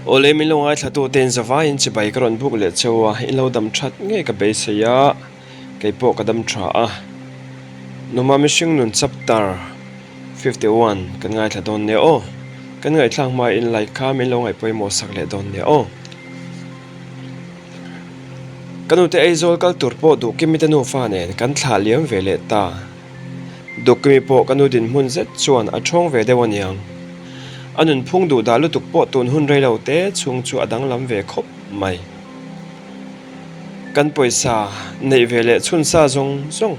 Awle min lo ngaithla tu te in zavaiin chibai ka rawn buk leh cheu a, in lo dam that ngei ka beisei a, kei pawh ka dam tha a. Numa mihring nun chapter 51 kan ngaithla dawn nia aw. Kan ngaihthlak hma in like kha min lo ngaih pawimawh sak leh dawn nia aw. Ka nute Aizawl kal tur pawh Duhkimi te nufa nen kan thlah liam ve leh ta. Duhkimi pawh ka nu dinhmun zet chuan a ṭhawng ve deuh aniang. A nunphung duh dah lutuk pawh tun hun rei lo te chhung chu a danglam ve khawp mai. Kan pawisa neih ve leh chhun sa zawng zawng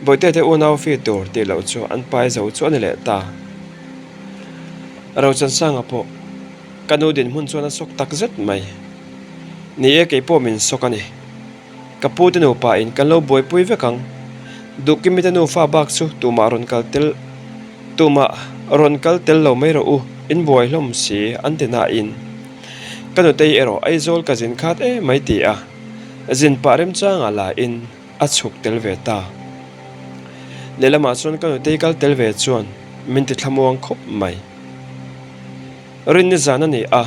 Bawihte te unau fi tur tih loh chu an pai zo chu a ni leh ta. Rochansanga pawh. Ka nu dinhmun chuan a sawk tak zet mai. Ni e, kei pawh min sawk a ni. Ka pu te nupa in kan lo buaipui vek ang. Duhkimi te nufa bak chu tumah rawn kal tel tumah rawn kal tel lo mai rawh u, in buai hlawm si an ti nain. Ka nutei erawh Aizawl ka zin khat em mai ti a, zin pah remchangah la in a chhuk tel ve ta. Lehlamah chuan ka nutei kal tel ve chuan min ti thlamuang khawp mai. Rinni zan a ni a,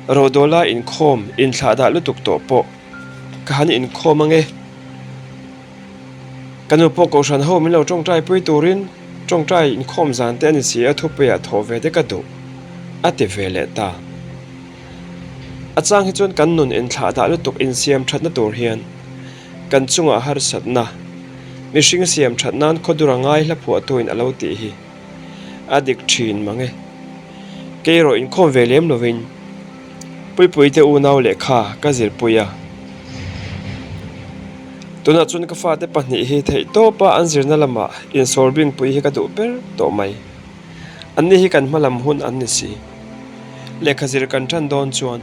Rodawla inkhawm inthlahdah lutuk tawh pawh ka han inkhawm ange. Ka nu pawh Kohhran ho min lo tawngtai pui turin tawngtai inkhawm zan te a ni si a, thupuiah thawh ve te ka duh a ti ve leh ta. A chang hi chuan kan nun inthlahdah lutuk insiam thatna tur hian kan chungah harsatna, mihring siam that nan khawdur a ngai hla phuahtuin a lo tih hi. A dik thin mang e. Kei erawh inkhawm ve lem lovin Puipuite unau lehkha ka zirpui a. Tunah chuan ka fate pahnih hi theihtawpa an zirna lamah insawrbingpui hi ka duh ber tawh mai. Anni hi kan hmalam hun an ni si. Lehkha zir kan tan dawn chuan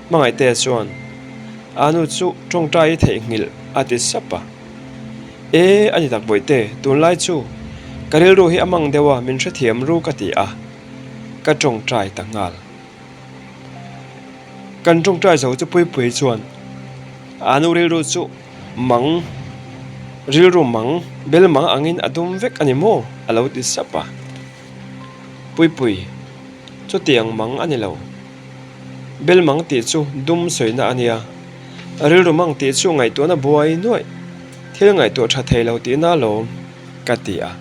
Hmangaihtea chuan, A nu chu tawngtai i theihnghilh a ti sap a. E, a ni tak Bawihte, tunlai chu ka rilru hi a mang deuh a, min hrethiam ru ka ti a, ka tawngtai ta nghal. Kan tawngtai zo chu Puipui chuan a nu rilru chu mang, rilru mang, bel mang angin a dum vek a ni maw? a lo ti sap a. Puipui, chutiang mang a ni lo. Bel mang tih chu dum sawina a nia. Rilru mang tih chu ngaihtuahna buai nuaih, thil ngaihtuah tha thei lo tihna alawm, ka ti a.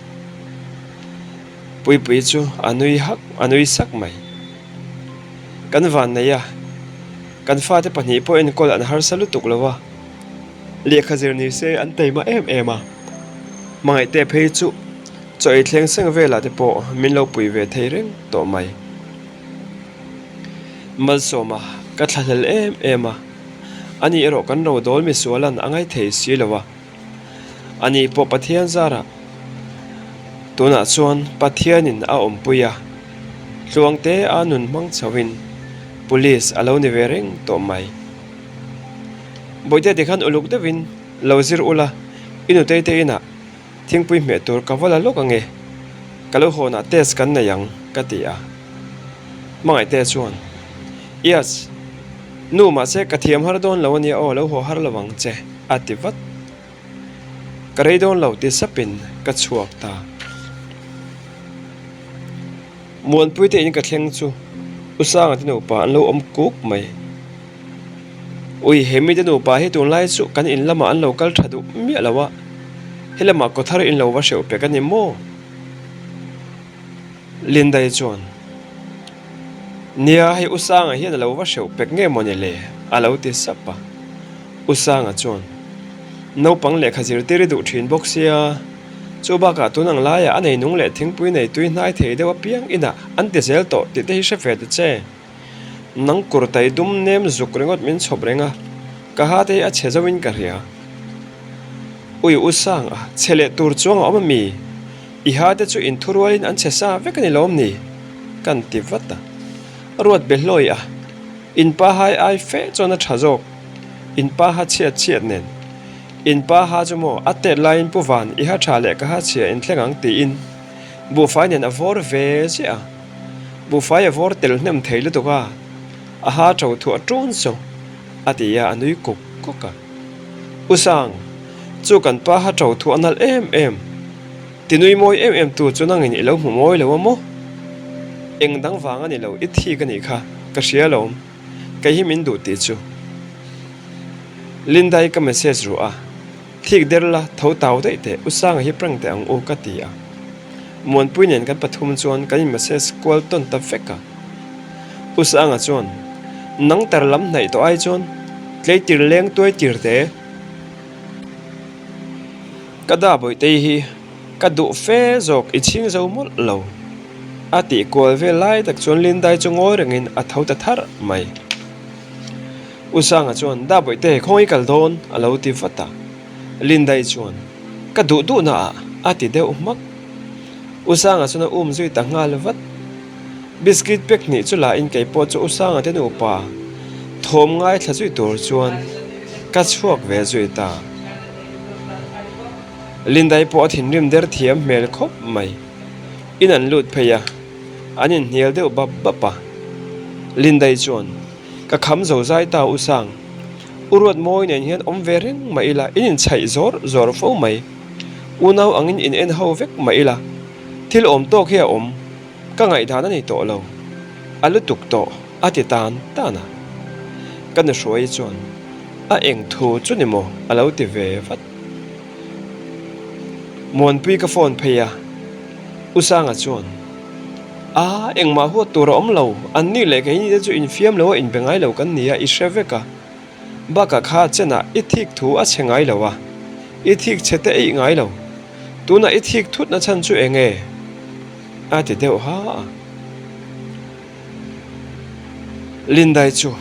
Puipui chu a nui hak, a nui sak mai. Kan van nei a, kan fate pahnih pawh enkawl an harsa lutuk lo a, lehkha zir ni se an taima em em a. Hmangaihte phei chu chaw ei thleng seng velah te pawh min lo pui ve thei reng tawh mai. Malsawma ka thlahlel em em a, ani erawh kan ro dawl misualan a ngai thei si lo a, ani pawh Pathian zarah tunah chuan Pathianin a awmpui a, tluangte a nun hmang chhoin Police a lo ni ve reng tawh mai. Bawihte tikhan uluk deuhin lo zir ula, i nutei te inah Thingpui hmeh tur ka va la lawk ange, ka lo hawnah test kan nei ang ka ti a. Hmangaihte chuan, Yes, nu mahse ka thiam har dawn lo ania aw, lo haw har lo ang che a ti vat. Ka rei dawn lo ti sapin ka chhuak ta. Muanpuite in ka thleng chu U Sanga te nupa an lo awm kuk mai. Ui, he mite nupa hi tunlai chu kan in lamah an lo kal tha duh miah lo a, he lamah kaw thar in lo va hreuh pek a ni maw? Lindai chuan, Nia, hei U Sanga hian a lo va hreuh pek nge maw ni le? a lo ti sap a. U Sanga chuan, Naupang lehkha zirtir i duh thin bawk sia, chu bakah tun ang laiah a neinung leh thingpui nei tui hnai thei deuh apiang inah an ti zel tawh tih te hi hre ve ta che. Nang kur tai dum nem zuk ringawt min chhawp reng a, ka ha te hi a chhe zoin ka hria. Ui u sang a, chhe leh tur chuang a awm a mi? I ha te chu inthurualin an chhe sa vek a ni lawm ni? Kan ti vat a. Ruat be hlawi a, in pa hai ai fe chuan a tha zawk, in pa ha chhiat chhiat nen. In pa ha chu maw a tet laiin pu van i ha tha leh ka ha chhia inthleng ang tiin buhfai nen a vawr ve ziah a. Buhfai a vawr tel hnem thei lutuk a, a ha ṭo thuah ṭun chu a ti a, a nui kuk kuk a. U Sang, chu kan pa ha ṭo thuah nalh em em, ti nui mawi em em tu chu nangin i lo hmu mawi lo a maw? Eng dang vang a ni lo, i thik a nih kha, ka hria alawm, kei hi min duh tih chu. Lindai ka message ruh a, Thik der la, tho tau daih teh, U Sanga hi prank teh ang u ka ti a. Muanpui nen kan pathum chuan kan in message kual tawn ta vek a. U Sanga chuan, Nang tar lam hnaih tawh ai chuan tleitir leng tuai tir teh. Ka da bawihtei hi ka duh fe zawk i chhing zo mawlh lo. A tih kual vel lai tak chuan Lindai chu ngawi rengin a tho ta tharh mai. U Sanga chuan, Da bawihte, khawngaih kal dawn? a lo ti vat a. Lindai chuan, Ka duh duhna ah, a ti deuh hmak. U Sanga chuan a um zui ta nghal vat. Biscuit pack hnih chu la in kei pawh chu U Sanga te nupa thawm ngaithla zui tur chuan ka chhuak ve zui ta. Lindai pawh a thinrim der thiam hmel khawp mai. In an lut phei a, an inhnial deuh bap bap a. Lindai chuan. Ka kham zo zai ta u Sang. U Ruat Mawi nen hian awm ve reng mah ila in inchhaih zawr zawr fo mai. Unau angin in en ho vek mah ila thil awm tawk hi a awm. Ka ngaihdan a ni tawh lo. A lutuk tawh a ti tan tan a. Ka nuhruai chuan a eng thu chu ni maw a lo ti ve vat. Muanpui ka phone phei a, U Sanga chuan. A, engmah huat tur a awm lo, an ni leh keini te chu infiam lo a inbe ngai lo kan ni a, i hre vek a. Bakah kha chenah i thik thu a chhe ngai lo a, i thik chhe te eih ngai lo. Tunah i thik thutna chhan chu eng nge? A ti deuh ha a. Lindai chu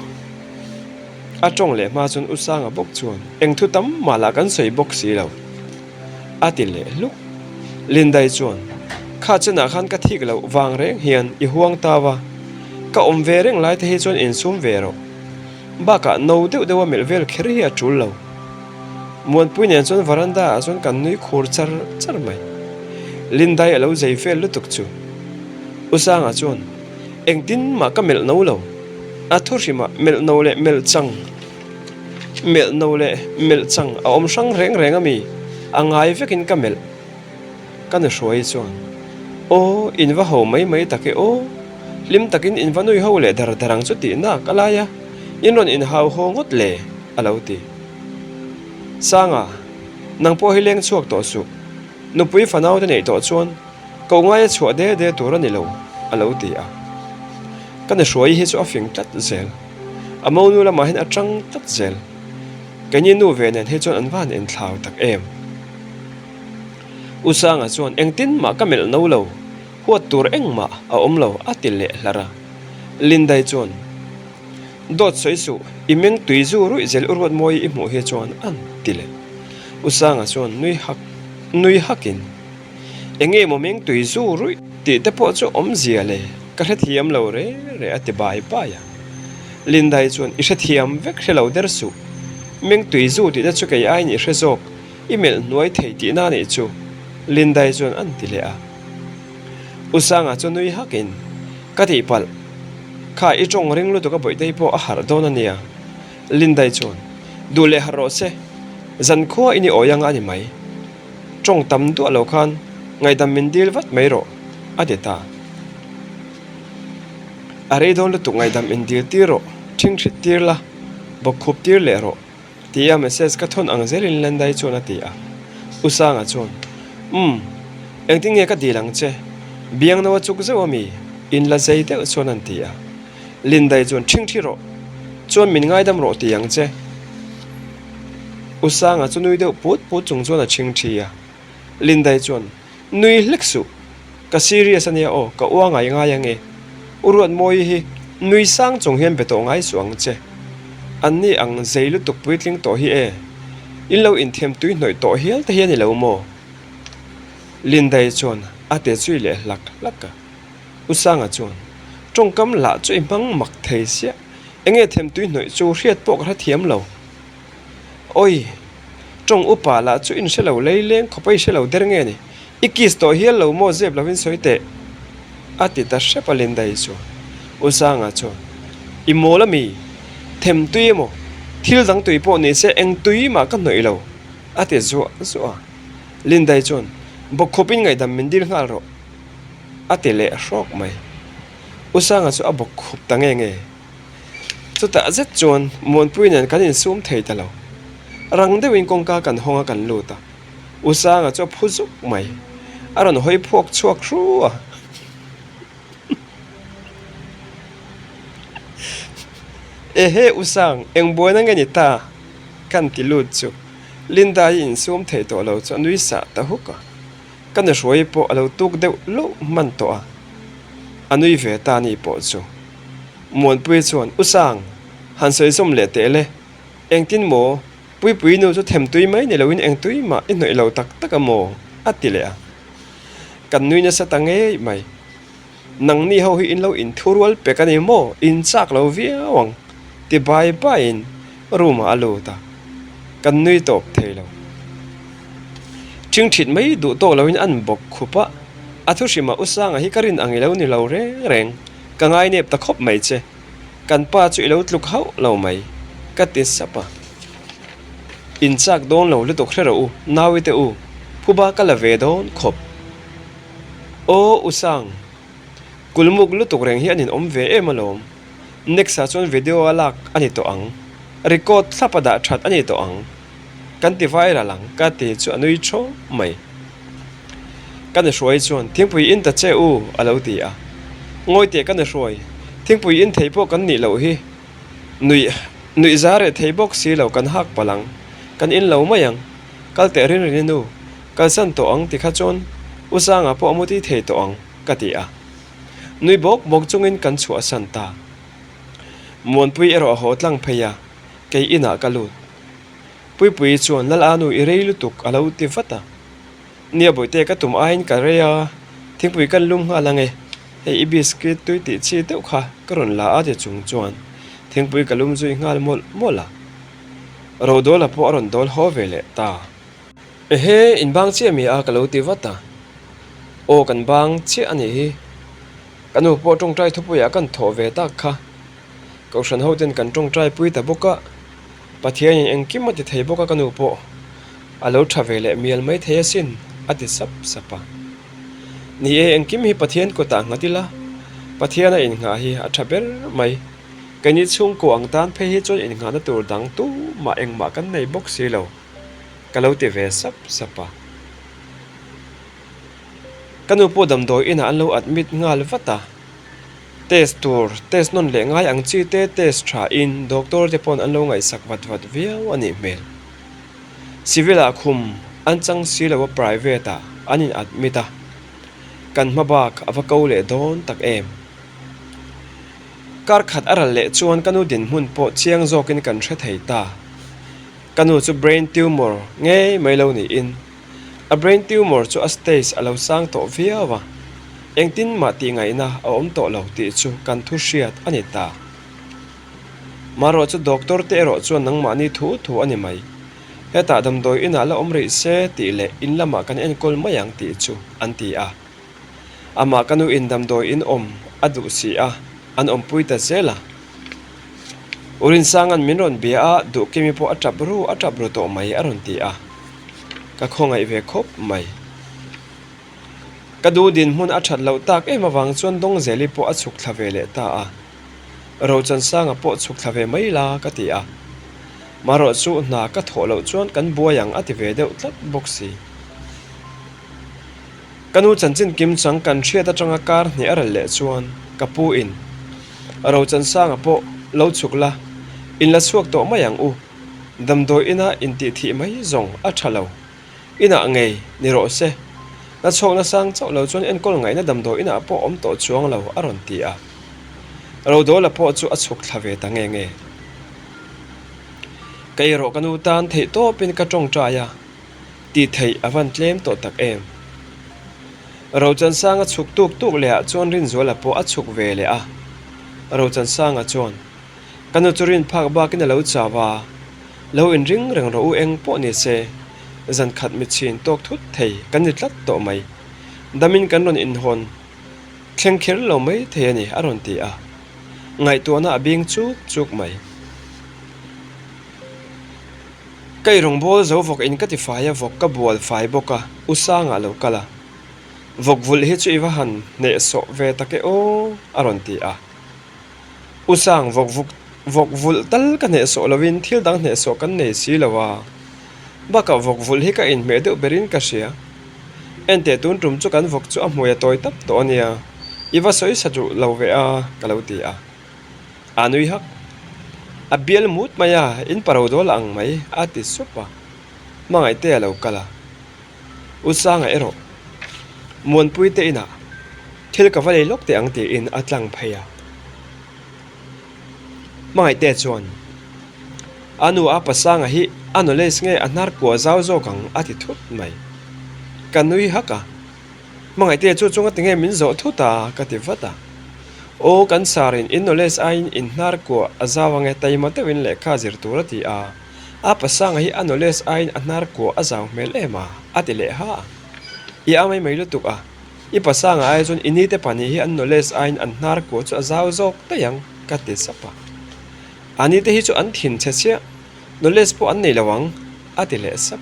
a tawng leh hma chuan U Sanga bawk chuan eng thu tam mah lah kan sawi bawk si lo. A ti leh hluk. Lindai chuan, Kha chenah khan ka thik loh vang reng hian i huang tau a, ka awm ve reng lai te hi chuan insum ve rawh. Bakah no deuh deuha melh vel kher hi a tul lo. Muanpui nen chuan varanda ah chuan kan nui khur char char mai. Lindai a lo zei vel lutuk chu. U Sanga chuan, Engtin mah ka melh no lo. A thu hrimah melh no leh melh chang. Melh no leh melh chang a awm hrang reng reng a mi, a ngai vekin ka melh. Ka nu hruai chuan, Aw, in va ho mai mai tak e aw, hlim takin in va nui ho leh dar dar ang chu tih nak a lai a, in rawn inhau haw ngawt le, a lo ti. Sanga, nang pawh hi leng chhuak tawh suh, nupui fanau te neih tawh chuan Koh ngaia chhuah de de tur a ni lo, a lo ti a. Ka ni hruai hi chu a fing tlat zel. A monu lamah hian a tang tlat zel. Keini nu ve nen hi chuan an va han inthlau tak em. U Sanga chuan engtin mah ka melh no lo, huat tur engmah a awm lo a ti leh hlar a. Lindai chuan, Dawt sawi suh, i meng tui zu ruih zel u Ruatmawi i hmuh hi chuan an ti leh. U Sanga chuan nui hak nui hakin. Enge maw meng tui zu ruih tih te pawh chu awmzia le, ka hrethiam lo re re a ti bai bai a. Lindai chuan i hrethiam vek hre lo der suh, meng tui zu tih te chu kei aiin i hre zawk, i melh hnuai thei tihna anih chu, Lindai chuan an ti leh a. U Sanga chu nui hakin, Ka tihpalh, kha i tawng ring lutuk a bawihtei pawh a harh dawn a nia, Lindai chuan, Duh leh harh rawh se, zankhua i ni awi anga a ni mai. Tawng tam duah lo khan ngaihdam min dil vat mai rawh, a ti ta. A rei dawn lutuk ngaihdam in dil tir rawh, ṭhingṭhit tir la, bawkkhup tir leh rawh, tia message ka thawn ang zelin Lendai chuan a ti a. U Sanga chuan, Umm, engtin nge ka dil ang che? Biangno a chuk zeuh ami? In la zei deuh chuan an ti a. Lindai chuan, Ṭhingṭhi rawh, chuan min ngaidam rawh ti ang che. U Sanga chu nui deuh put put chung chuan a chhing thi a. Lindai chuan, Nui hlek suh. Ka serious a nia aw, ka ua ngai ngai ange. U Ruatmawi hi nui sang chung hian be tawh ngai suh ang che. An ni ang zei lutuk puitling tawh hi e. In lo inthiam tui hnawih tawh hial te hi a ni lo maw? Lindai chuan a ti zui leh hlak hlak a. U Sanga chuan, Tawngkam lah chu i hmang mak thei siah. Enge them tui hnawih chu hriat pawh ka hrethiam lo. Awi! Tawng upa lah chu in hre lo lei leng khawp a i hre lo der nge ni? I kiss tawh hial lo maw zep lovin sawi teh? A ti ta hrep a Lindai chuan. U Sanga chuan, I mawl ami? Them tui emaw? Thil dang tui pawh ni se eng tui mah ka hnawih lo. A ti zuah zuah a. Lindai chuan, Bawkkhawpin ngaihdam min dil nghal rawh. A ti leh hrawk mai. U Sanga chu a bawk khup ta nge nge. Chutah zet chuan Muanpui nen kan insum thei ta lo. Rang deuhin kawngka kan hawng a kan lut a. U Sanga chu a phu zuk mai. A rawn hawi phuak chhuak hru a. Ehe U Sang, eng buaina nge ni ta? Kan ti lut chu. Linda hi insum thei tawh lo chu a nui sah ta huk a. Ka nahruai pawh a lo tuk deuh loh hman tawh a, a nui ve ta ni pawh chu. Muanpui chuan, U Sang, han sawi zawm leh teh le. Engtin maw? Puipui nu chu them tui mai ni loin eng tui mah i hnawih lo tak tak a maw? a ti leh a. Kan nui nasa ta ngei mai. Nangni ho hi in lo inthurual pek a ni maw? In chak lo viau ang, ti bai baiin room ah a lut a, kan nui tawp thei lo. Ṭhingṭhit mai duh tawk loin an bawk khup a, a thu hrimah U Sanga hi ka rin ang i lo ni lo reng reng, ka ngainep ta khawp mai che, kan pa chu i lo tluk hauh lo mai, ka ti sap a. In chak dawn lo lutuk hre rawh u, Nauite u, phuba ka la ve dawn khawp. Aw U Sang, kulmuk lutuk reng hi an inawm ve em alawm. Next ah chuan video a lak a ni tawh ang, record thlap a dah that a ni tawh ang. Kan ti viral ang ka ti chu a nui thaw mai. Ka nahruai chuan thingpui in ta che u a lo ti a. Ngawi teh ka nahruai, thingpui in thei pawh kan nih loh hi. Nuih nuih za reh thei bawk si lo kan hak palh ang, kan in lo mai ang. Kal teh rin rin i nu, kalsan tawh ang ti kha chuan U Sanga pawh a muti thei tawh ang ka ti a. Nui bawk bawk chungin kan chhuahsan ta. Muanpui erawh a haw tlang phei a, kei inah ka lut. Puipuii chuan Lal Anu i rei lutuk a lo ti vat a. Nia bawihte ka tum aiin ka rei a, thingpui kan lum nghal ang e, hei i biscuit tui tih chi deuh kha ka rawn la a ti chung chuan thingpui ka lum zui nghal mawlh mawlh a. Rodawla pawh a rawn dawl haw ve leh ta. Ehe, in bang chiah mi a ka lo ti vat a. Aw kan bang chiah a nih hi. Ka nu pawh tawngtai thupuiah kan thawh ve tak kha. Kohhran ho ten kan tawngtai pui ta bawk a. Pathianin engkim a ti thei bawk a ka nu pawh a lo tha ve leh mial mai thei asin a ti sap sap a. Ni e, engkim hi Pathian kutah nghat ila, Pathiana innghah hi a tha ber mai. Keini chhungkaw ang tan phei hi chuan innghahna tur dang tumah engmah kan nei bawk si lo. Ka lo ti ve sap sap a. Ka nu pawh damdawi inah an lo admit nghal vat a. Test tur, test nawn leh ngai ang chi te test tha in doctor te pawn an lo ngaihsak vat vat viau a nih hmel. Civil ah khum an chang si lo a private ah an in admit a. Kan hma bak a va ko leh dawn tak em. Kar khat a ral leh chuan ka nu dinhmun pawh chiang zawkin kan hre thei ta. Ka nu chu brain tumor ngei mai lo niin a brain tumor chu a stage a lo sang tawh viau a, engtin mah tih ngaihna a awm tawh lo tih chu kan thu hriat a ni ta. Marawh chu doctor te erawh chuan nangmahni thu thu a ni mai. Hetah damdawi inah la awm rih se tih leh in lamah kan enkawl mai ang tih chu an ti a. Amah ka nu in damdawi in awm a duh si a, an awmpui ta zel a. Urinsanga'n min rawn bia a, Duhkimi pawh a tap ru a tap ru tawh mai a rawn ti a. Ka khawngaih ve khawp mai. Ka duh dinhmun a that loh tak em avang chuan Dawngzeli pawh a chhuk thla ve leh ta a. Rochansanga pawh chhuk thla ve mai la ka ti a. Marawh chu hna ka thawh loh chuan kan buai ang a ti ve deuh tlat bawk si. Ka nu chanchin kim chang kan hriat atanga kar hnih a rel leh chuan ka pu in Rochansanga pawh lo chhuk la, in la chhuak tawh mai ang u, damdawi ina intih thih mai zawng a tha lo, inah ngei ni rawh se, na chhawkna sang chauh lo chuan enkawl ngaihna damdawi inah pawh awm tawh chuang lo a rawn ti a. Rodawla pawh chu a chhuk thla ve ta nge nge. Kei erawh ka nu tan theih tawpin ka tawngtai a. Tih theih a van tlem tawh tak em? Rochansanga chhuk tuk tuk leh ah chuan Rinzuala pawh a chhuk ve leh a. Rochansanga chuan, Ka nu chu rin phak bakin a lo chau a, lo inring reng rawh u eng pawh ni se, zan khat mitchhin tawk thut thei kan ni tlat tawh mai. Damin kan rawn inhawn thleng kher lo mai thei a ni a rawn ti a. Ngaihtuahna a bing chuk chuk mai. Ka i rawngbâwl zo vawk in ka ti fai a, vawk ka bual fai bawk a, U Sanga a lo kal a. Vawk vulh hi chu i va han hnehsawh ve tak e aw, a rawn ti a. U Sang, vawk vuk vawk vulh tal ka hnehsawh lovin thil dang hnehsawh kan nei si lo a. Bakah vawk vulh hi ka inhmeh deuh berin ka hria. Enteh tun tum chu kan vawk chu a hmui a tawi tap tawh a nia, i va sawi sa duh lo ve a, ka lo ti a. A nui hak. A bial mut mai a, in paro dawl ang mai, a ti sup a. Hmangaihte a lo kal a. U Sanga erawh Muanpui te inah thil ka va lei lawk teh ang tiin a tlang phei a. Hmangaihte chuan, A nu a Pasanga hi a knowledge nge a hnar kua zau zawk ang a ti thut mai. Ka nui hak a. Hmangaihte chu chunga tinge min zawh thut a ka ti vat a. Aw kan sarin in knowledge aiin in hnar kua a zau ange taima deuhin lehkha zir tur a ti a. A pasanga hi a knowledge aiin a hnar kuah a zau hmel em a, a ti leh ha. I a mai mai lutuk a, i pasanga ai chuan i nite pahnih hi an knowledge aiin an hnar kuah chu a zau zawk daih ang, ka ti sap a. A nite hi chu an thin chhe chiah, knowledge pawh an nei lo ang, a ti leh sap.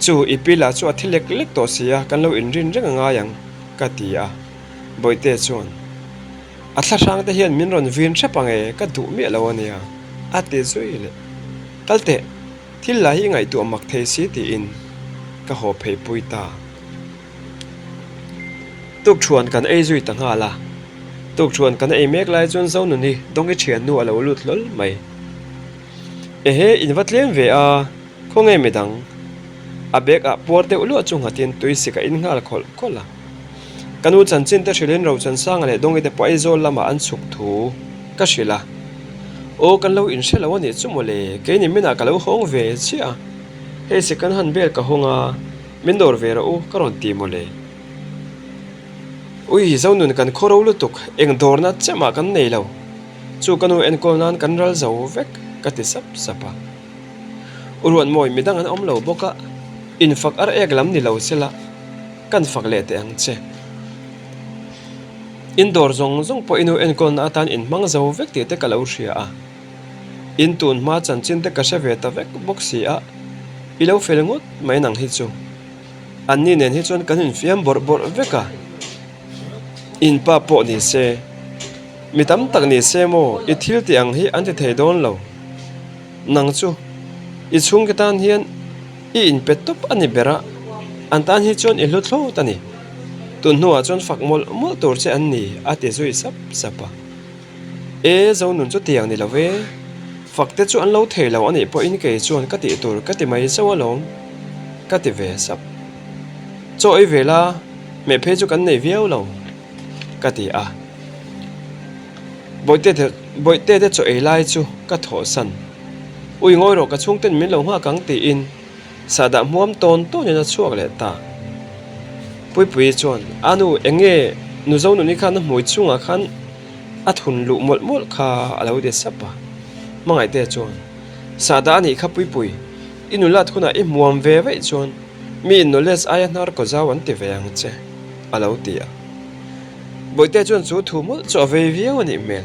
Chu i pi lah chu a thi lek lek tawh si a, kan lo inrin reng a ngai ang, ka ti a. Bawihte chuan. A thlahrang te hian min rawn vin hrep ang e, ka duh miah lo a nia, a ti zui leh. Kal teh, thil lah hi i ngaihtuah mak thei si tiin ka haw phei pui ta. Tukṭhuan kan ei zui ta nghal a, tukṭhuan kan ei mek lai chuan Zonuni Dawngi ṭhiannu a lo lut hlawl mai. Ehe, in va tlem ve a, khawnge midang? A bag ah puar deuh luah chu nghatin tui sik a in nghal khawlh khawlh a. Ka nu chanchin te hrilhin Rochansanga leh Dawngi te pawh Aizawl lamah an chhuk thu ka hrilh a. Aw kan lo inhre lo a nih chu mawle, kei ni minah ka lo hawng ve chiah a. Hei second hand bel ka hawng a, min dawr ve rawh u ka rawn ti mawle. Ui, Zonun kan khaw ro lutuk, eng dawrna chemah kan nei lo. Chu ka nu enkawl nan kan ral zo vek ka ti sap sap a. U Ruatmawi midang an awm lo bawk a, infak ar ek lam ni lo sela kan fak leh teh ang che. In dawr zawng zawng pawh i nu enkawlna atan in hmang zo vek tih te ka lo hria a. In tun hma chanchin te ka hre ve ta vek bawk si a, i lo fel ngawt mai nang hi chu. Anni nen hi chuan kan infiam bawrh bawrh vek a, in pa pawh ni se, mi tam tak ni se maw i thil tih ang hi an ti thei dawn lo. Nang chu i chhungte tan hian i inpe tawp a ni ber a, an tan hi chuan i hlu thlawt a ni. Tun hnuah chuan fak mawlh mawlh tur che an ni, a ti zui sap sap a. E, Zonun chu tiang ni lo ve, fak te chu an lo thei lo a nih pawhin kei chuan ka tih tur ka ti mai zauh alawm, ka ti ve sap. Chaw ei ve la, hmeh phei chu kan nei viau lo, ka ti a. Bawihte Bawihte te chaw ei lai chu ka thawhsan. Ui ngawi rawh ka chhungten min lo nghak ang tiin sahdah hmuam tawn tawnin a chhuak leh ta. Puipuii chuan, A nu, eng nge nu Zonuni khan a hmui chungah khan a thun luh mawlh mawlh kha a lo ti sap a. Hmangaihte chuan, Sahdah a nih kha Puipui, i nulat hunah i hmuam ve vaih chuan mi in knowledge aia hnar kaw zau an ti ve ang che a lo ti a. Bawihte chuan chu thu mawlh chu a vei viau a nih hmel.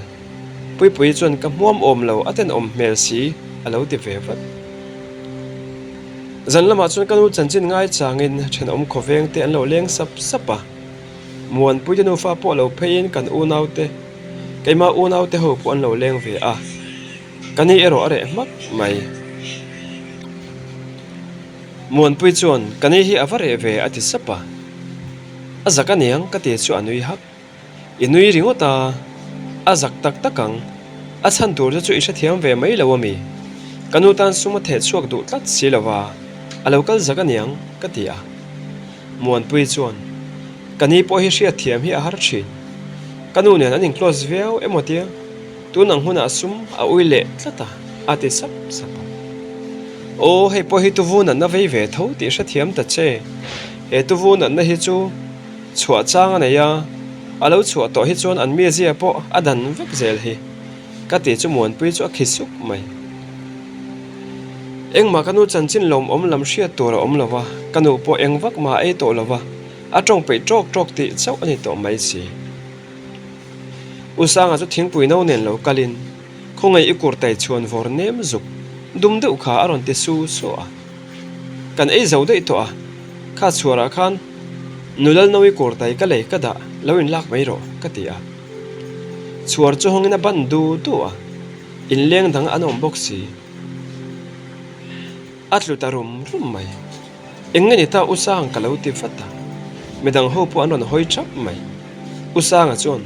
Puipuii chuan ka hmuam awm lo a tenawm hmel si a lo ti ve vat. Zan lamah chuan ka nu chanchin ngai changin thenawm khawveng te an lo leng sap sap a. Muanpuite nufa pawh lo pheiin kan unaute, keimah unaute ho pawh an lo leng ve a. Ka ni erawh a reh hmak mai. Muanpui chuan ka ni hi a va reh ve a ti sap a. A zak a niang ka ti chu a nui hak. I nui ringawt a, a zak tak tak ang. A chhan tur te chu i hrethiam ve mai lo a mi? Ka nu tan sum a theh chhuak duh tlat si lo va, a lo kal zak a niang ka ti a. Muanpui chuan, Ka ni pawh hi hriatthiam hi a har thin. Ka nu nen an in-close viau emaw tia? Tun ang hunah sum a ui leh tlat a, a ti sap sap a. Aw, hei pawh hi tuvu natna vei ve tho tih hrethiam ta che. He tuvu natna hi chu chhuah chang a nei a, a lo chhuah tawh hi chuan an mizia pawh a dan vek zel hi, ka ti chu Muanpui chu a khi suk mai. Engmah ka nu chanchin lawmawm lam hriat tur a awm lo va, ka nu pawh eng vak mah a ei tawh lo va, a tawng peih tawk tawk tih chauh a ni tawh mai si. U Sanga chu thingpui no nen lo kalin khawngaih i kur tai chhuan vawr nem zuk dum deuh kha a rawn ti su su a. Kan ei zo daih tawh a, kha chhuarah khan. Nulalnawi kurtai ka lei ka dah, lo inlak mai rawh, ka ti a. Chhuar chu hawngin a ban du du a, inleng dang an awm bawk si. A tlu ta rum rum mai. Eng nge ni ta U Sang ka lo ti vat a, midang ho pawh an rawn hawi thap mai. U Sanga chuan,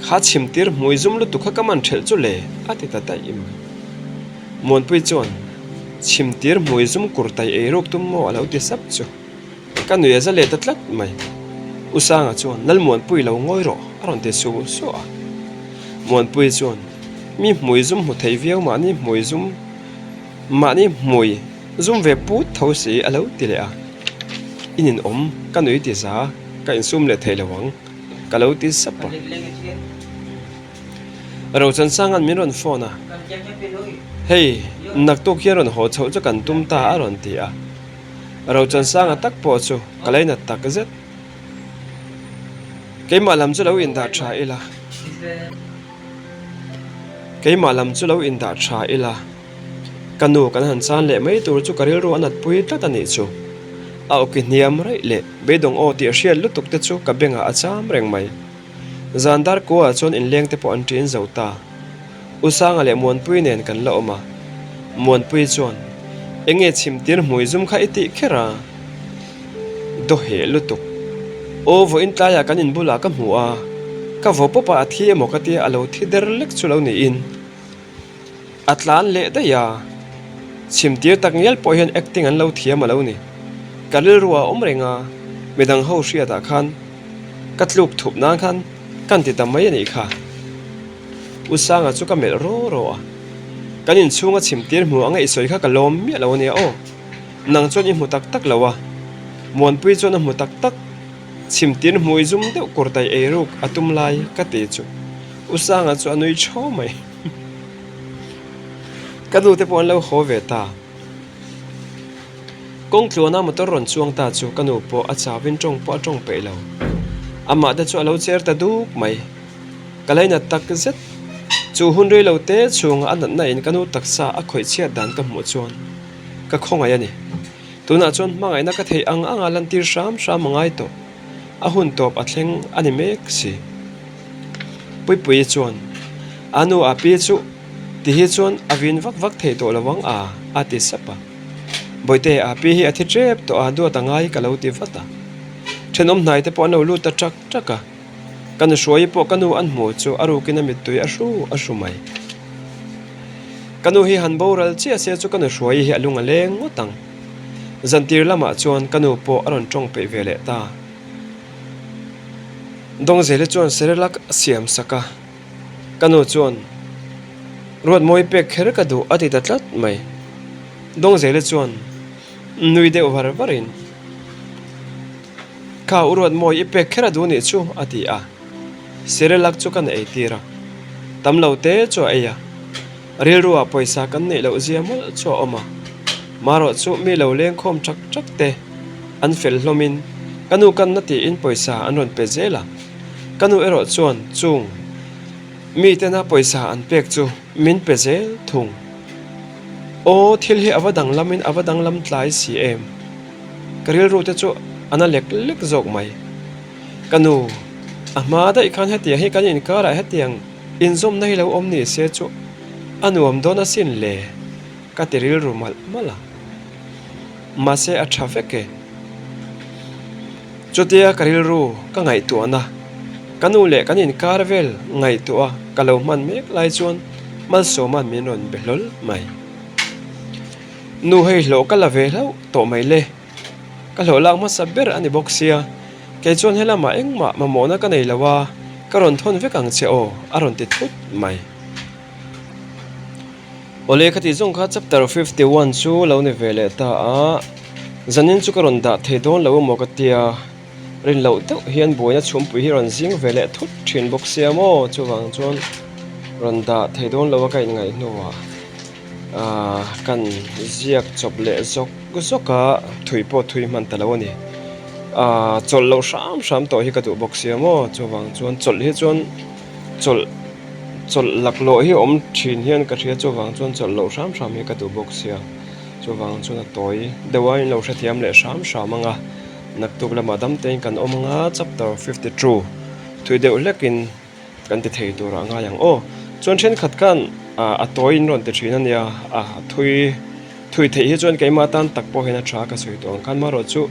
Kha chhimtir hmui zum lutuk kha ka man ṭhelh chu le, a ti ta daih mai. Muanpui chuan, Chhimtir hmui zum kurtai ei ruk tum maw a lo ti sap chu. Ka nui a za leh ta tlat mai. U Sanga chuan, Lalmuanpui lo ngawi rawh, a rawn ti su su a. Muanpui chuan, Mi hmui zum hmu thei viau mahni hmui zum, mahni hmui zum ve put tho si a lo ti leh a. I ninawm, ka nui ti za, ka insum leh thei lo ang, ka lo ti sap a. Rochansang'an min rawn phone a, Hei, naktuk hian rawn haw chhoh chu kan tum ta a rawn ti a. Rochansanga tak pawh chu ka lainat tak zet. Keimah lam chu lo indah tha ila. Keimah lam chu lo indah tha ila. Ka nu kan han chan leh mai tur chu ka rilru a natpui tlat a nih chu. A awki hniam raih leh beidawng aw tih hriat lutuk te chu ka bengah a cham reng mai. Zan dar kuaah chuan inleng te pawh an ṭin zo ta. U Sanga leh Muanpui nen kan la awm a. Muanpui chuan, Enge chhimtir hmui zum kha i tih kher a? Dawheh lutuk. Aw vawiin tlaiah kan inbulah ka hmu a, ka vaw pawp a a thi emaw ka tia a lo thi der lek chu lo niin. A tlan leh daih a, chhimtir tak ngial pawh hian acting an lo thiam a lo ni. Ka rilru a awm reng a, midang ho hriatah khan ka tluk thup nan khan kan ti ta mai a nih kha. U Sanga chu ka melh raw raw a, kan inchhunga chhimtir hmu anga i sawi kha ka lawm miah lo a nia aw. Nang chuan i hmu tak tak lo a, Muanpui chuan a hmu tak tak. Chhimtir hmui zum deuh kurtai ei ruk a tum lai ka ti chu U Sanga chu a nui thaw mai. Ka nu te pawh an lo haw ve ta. Kawng tluana motor rawn chuang ta chu ka nu pawh a chauin tawng pawh a tawng peih lo. Amah te chu a lo cher ta duk mai. Ka lainat tak zet. Chu hun rei lo te chhunga a natna in ka nu taksa a khawih chhiat dan ka hmuh chuan ka khawngaih a ni. Tunah chuan hmangaihna ka theih ang anga lantir hram hram a ngai tawh. A hun tawp a thleng a ni mek si. Puipuii chuan, A nu a pi chu ti hi chuan a vin vak vak thei tawh lo ang a, a ti sap a. Bawihte, a pi hi a thi tep tawh a, duat a ngai ka lo ti vat a. Thenawm hnai te pawh an lo lut ta ṭak ṭak a. Ka nu hruai pawh ka nu an hmuh chu a rukin a mittui a hru a hru mai. Ka nu hi han boral chiah se chu ka nu hruai hi a lung a leng ngawt ang. Zantir lamah chuan ka nu pawh a rawn tawng peih ve leh ta. Dawngzeli chuan Cerelac a siam sak a, ka nu chuan Ruatmawi pek kher ka duh a ti ta tlat mai. Dawngzeli chuan nui deuh var varin, Kha u Ruatmawi i pek kher a duh nih chu a ti a, Cerelac chu kan ei tir a, tam lo te chu a ei a. Rilruah pawisa kan neih loh zia mawlh chu a awm a, marawh chu mi lo leng khawm ṭak ṭak te an fel hlawmin ka nu kanna tiin pawisa an rawn pe zel a, ka nu erawh chuan chung mitena pawisa an pek chu min pe zel thung. Aw thil hi a va danglamin a va danglam tlai si em? Ka rilru te chu a na lek lek zawk mai. Ka nu, a hma daih khan hetiang hi kan inkarah hetiang Inzawmna hi lo awm ni se chu a nuam dawn asin le, ka ti rilru malh malh a. Mahse a tha vek e. Chutia ka rilru ka ngaihtuahna, ka nu leh kan inkar vel ngaihtuah a ka lo hman mek lai chuan Malsawma'n min rawn be hlawl mai. Nu hei hlawh ka la ve hlauh tawh mai le. Ka hlawh lak hmasa ber a ni bawk sia, kei chuan helamah engmah mamawhna ka nei lo a, ka rawn thawn vek ang che aw, a rawn ti thut mai. Awle ka tih zawng kha chapter 51 chu lo ni ve leh ta a, zanin chu ka rawn dah thei dawn lo emaw ka tia, rin loh deuh hian buaina chhumpui hi rawn zing ve leh thut thin bawk sia maw, chuvang chuan rawn dah thei dawn lo a ka inngaih hnuah. Ahh kan ziak chawp leh zawk zawk a thui pawh thui hman ta lo a ni ahh chawlh loh hram hram tawh hi ka duh bawk sia maw chuvang chuan chawlh hi chuan chawlh chawlh laklawh hi awm thin hian ka hria chuvang chuan chawlh loh hram hram hi ka duh bawk sia chuvang chuan a tawi deuh a in lo hrethiam leh hram hram ang a. Naktuk lamah dam tein kan awm anga chapter 52 thui deuh hlekin kan ti thei turah a ngai ang aw. Chuan thenkhat khan a tawi in rawn ti thin a nia, a thui thui theih hi chuan keimah tan tak pawh hian a tha ka sawi tawh ang khan marawh chu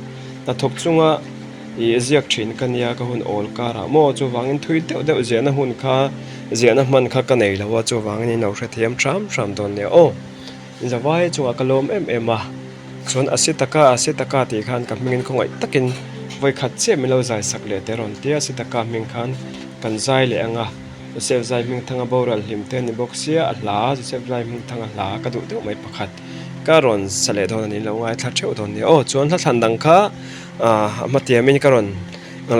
hnathawk chunga ih ziak thin ka nia ka hun awl karah maw chuvangin thui deuh deuh ziahna hun kha ziahna hman kha ka nei lo a chuvangin in lo hrethiam hram hram dawn nia aw. Zavai chungah ka lawm em em a, chuan a si taka a si taka tih khan ka hmingin khawngaih takin vawi khat chiah min lo zai sak leh teh rawn tia si taka hming khan kan zai leh ang a, Joseph zai hming thanga boral hlim te a ni bawk sia a hla Joseph zai hming thanga hla ka duh deuh mai pakhat ka rawn sa leh dawn a ni lo ngaithla theuh dawn nia aw chuan hla thlan dang kha a hmatiamin ka rawn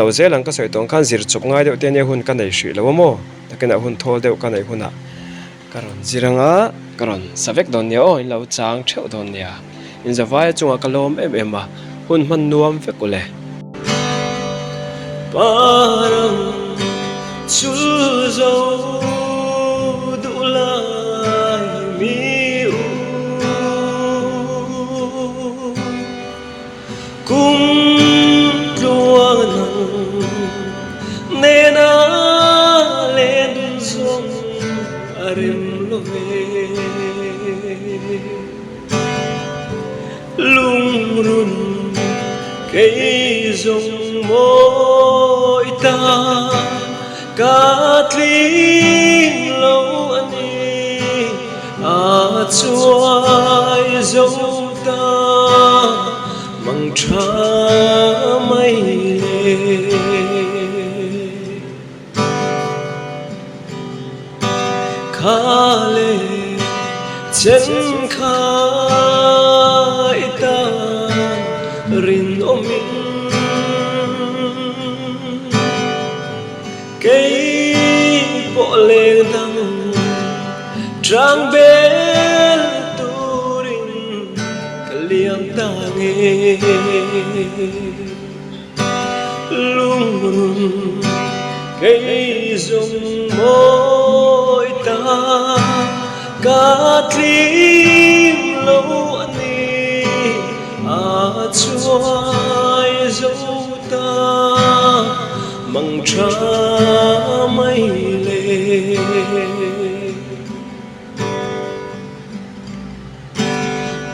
lo zel ang ka sawi tawh ang khan zir chawp ngai deuh te ania hun ka nei hrih lo a maw takinah hun thawl deuh ka neih hunah. Ka rawn zir anga ka rawn sa vek dawn nia aw, in lo chang theuh dawn nia. In zavaia chungah ka lawm em em a, hun hman nuam vek u le. Parang chul zo duh lai mi u Kum tluang nang nena len zawng a rem lo ve. Lungrun kei zawng mawi ta ka tling lo a ni a chuai zo ta. Mang tha mai le. Kha le chen kha i tan rinawmin Kei pawh leng dang Trang bel turin ka liam ta nge. Lungrun kei zawng mawi ta ka tling lo a ni a chuai zo ta. Mang tha mai le.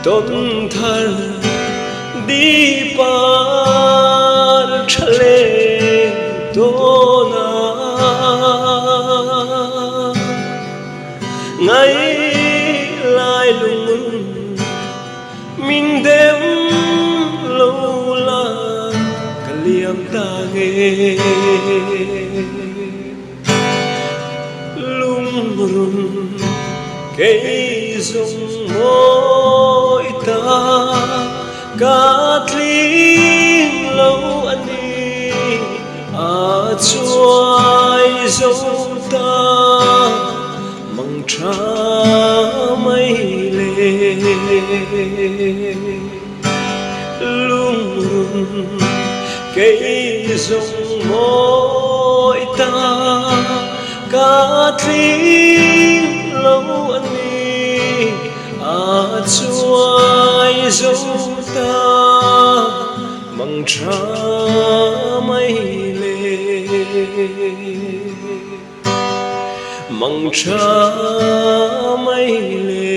Tawn thar di par tha leng tawn a. Ngai lai lungrun Min dem lo la ka liam ta nge. Lungrun kei zawng mawi ta ka tling lo a ni a chuai zo ta. Mang tha mai le. Lungrun kei zawng mawi ta ka tling lo a ni a chuai zo ta mang tha mai le. Mang tha mai le.